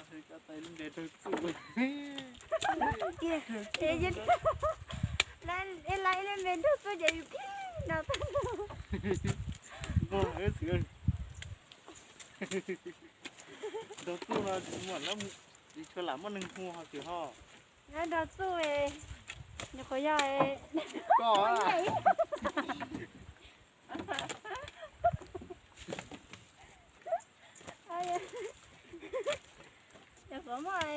Lub npe Nraug Txuj. Lawv ib lub npe Nraug Txuj ces yus pib no tag. Nraug Txuj no tsis muaj, tsis tshua lam muaj neeg hu ho tsis ho. Nraug Txuj, nyuam qhuav yog koj. Nyuam qhuav muaj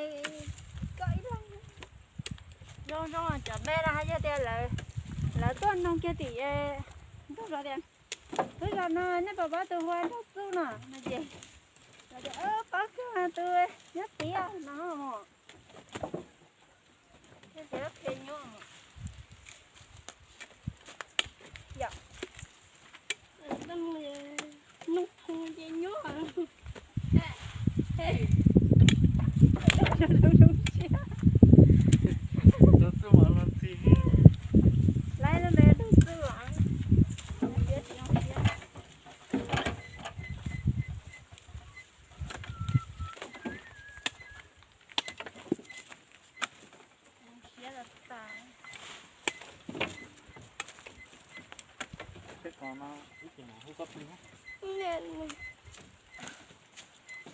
koj ib leeg. Zoo zoo cov npe no yog tias lawv tuaj noog kiag tim ntuj zos tias lub zos no nej puas paub tus hu ua Nraug Txuj no no ces lawv tias paub kawg tus nyob tiag no. Laib lub npe Nraug Txuj.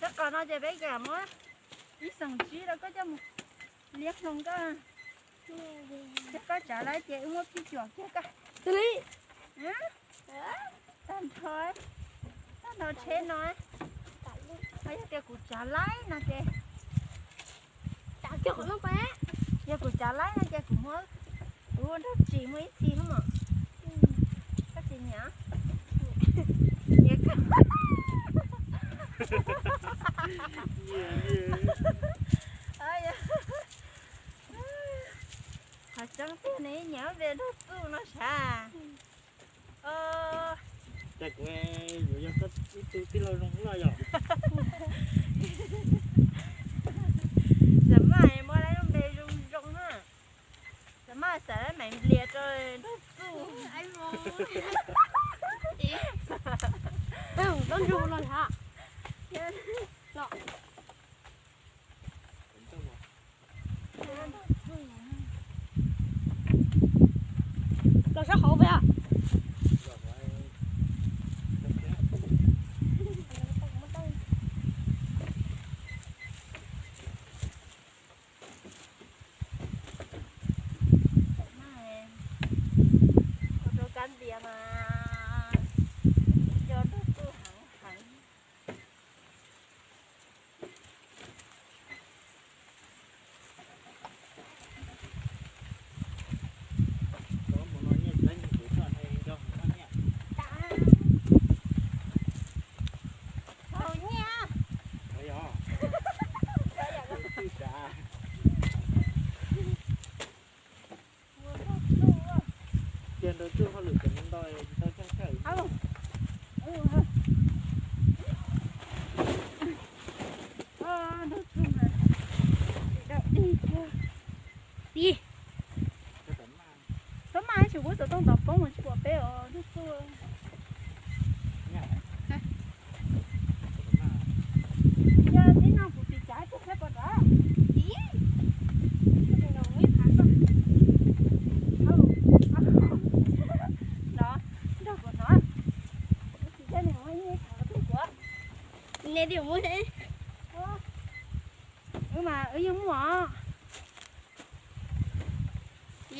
Rab qos no ces peb kam muab ib xeem tsib rau koj coj mus liab hloov koj. Thiab koj tsav laib ces wb muab phij cuam kiag koj. Xws li tag nrho, tag nrho tsheb no, yog tias kuv tsav laib no ces, yog kuv tsav laib no ces kuv muab, kuv ua nrog tsim muaj ib txhis hos. Koj tsis nyiam? Qhov tseeb tiag ne, nyiam npe Nraug Txuj no sav. Cas kuv yuav yog koj ib tug tij laug zoo loj yom. Xam maj muab lub npe zoo zoo na. Xam maj xav maiv nplias rau Nraug Txuj. Tub nrug los hab. Los sab hauv puas yog? Ua rau kab npias mas coj Nraug Txuj heev heev. Tiag, Nraug Txuj hauj lwm tseem ntau, tsis tau coj kawm. Tsis, txhob maj, tsis kuv xov tooj tau poob mas tsis pom peb os Nraug Txuj. Yog tib no kuv tsis cav ib tug thiab puas rov? Tsis, ib tug no muaj ib phav koj. No, nrog kuv no. Kuv tsis cav nws muaj ib phav koj tug kuv. Nej twb muaj. Wb mas wb yeej muaj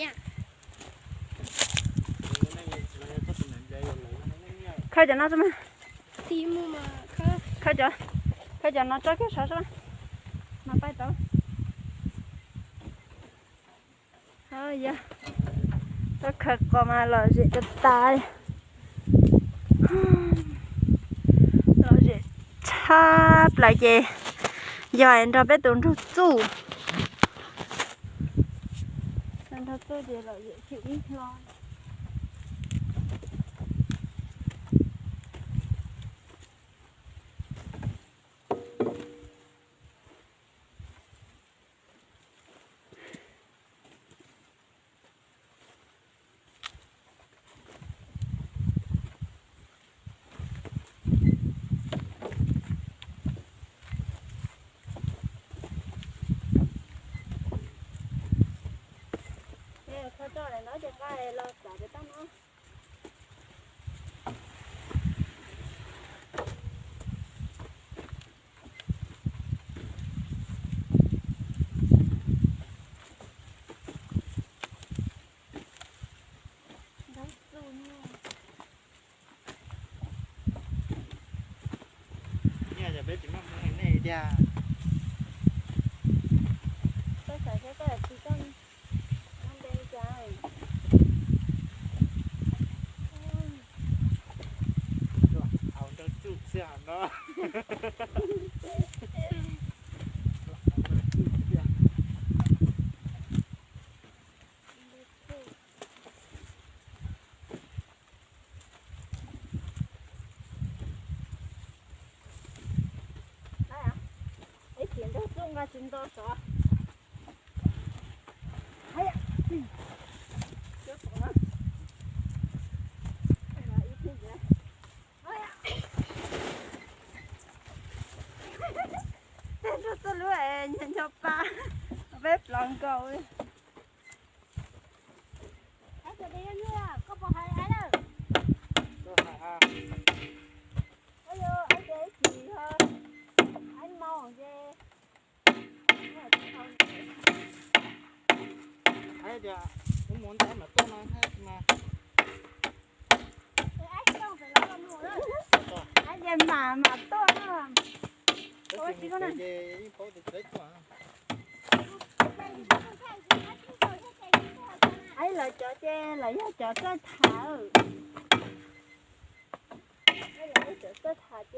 os. Khaws cov no tso mas. Khaws cov, khaws cov no tso kiag saud sab. Mas pais tau. Yog tau khaws qos mas lom zem tas tas. Lom zem tshaj plaws ces yog nrog peb tus Nraug Txuj. Nraug Txuj ces lom zem tshaj ib hlo. Los xav pem toj no. Nyiaj ces peb tsis muaj hmoo li nej tiag. Koj xav saib koj yam tsis tau npe cas. Au nrog tsuj xwb hos no. Ib chim nrog tsuj nqa tsis nto sov. Tej tsuj txoj lub ncho ncho pa, peb plov nkaus. Aib tias wb mus ntaib mas tuaj no mas. Aib tias mam mam tuaj no. Aib lawv cov ces lawv yog cov txawj tham. Txawj tham ces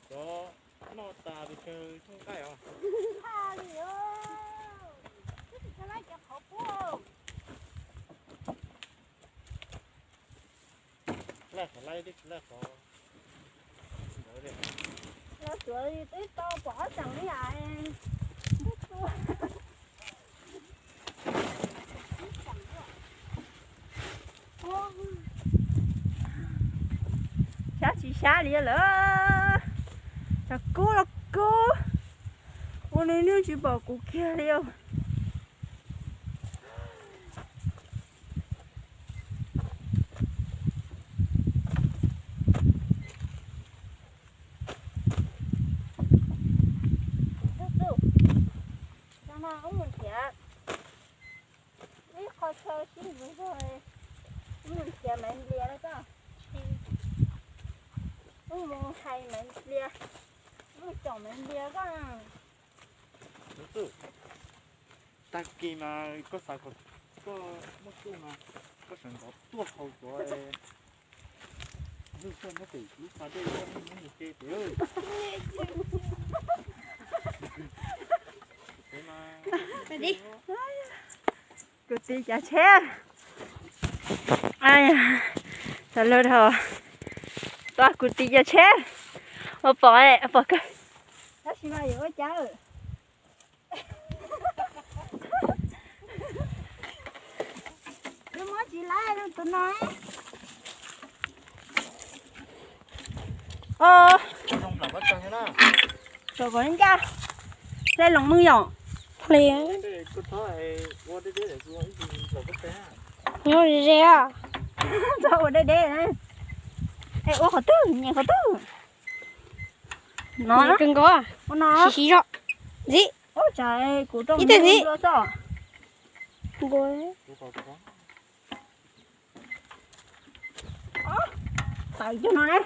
Cov noj tas pes tsawg thooj nqaij os. Laij qhov laij teb tsis laij qhov. Los suav twb tau pom ob tseem li as. Sab tsis sab li lawm. Cov kub los kub, ua li nws tsis pom kuv kiag li. Tus, no wb mus nrhiav ib qho chaw sib ntxuv zog, wb mus nrhiav Maiv Nplias lawm koj. Wb mus hais Maiv Nplias, wb mus caum Maiv Nplias koj. Tag kis mas koj xav kom koj muaj txuj mas koj sawv ntxov tuaj haus cov lub xyov muab pem lub pas dej muab mus ke pem. Kuv tis cav tsheb. Xav lawm dhau. Tua kuv tis cav tsheb. Ua pom, pom kawg. Tab sis mas yuav ua cas? Lub mob tsis laib tus no. Tsom kom ncaj. Hle loos mws yom. Hle. Nyob ze ze. Txhob ua deb deb. Es ua qhov twg, nyem qhov twg. No kawg nkaus. Ua no. Siv siv zog. Ntxiv. Ib teg ntxiv. Tawm cog no ne.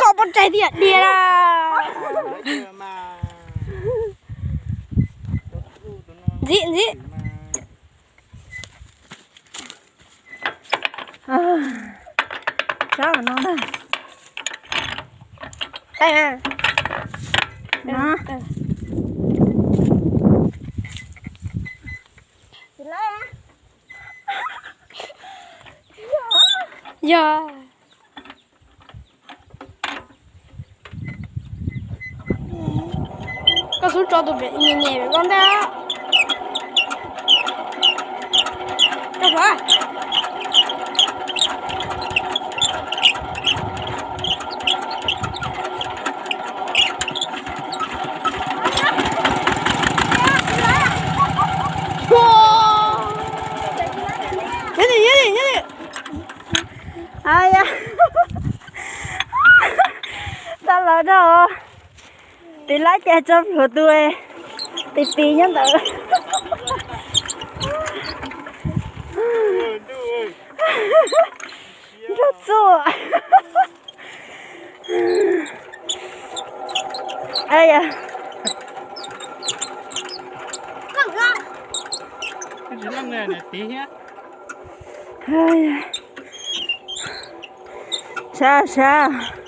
Koj poj tsaig tiag diag. Ntxiv, ntxiv. Rov no ntag. Tau no. Yog. Koj xub tso tus nyem nyem pem koj ntej. Koj xov. Nyob li, nyob li, nyob li. Tau los rau tiv lab ces tso plhuav tus tis tis nyob ntawd. Nrog txuj. Sab sab.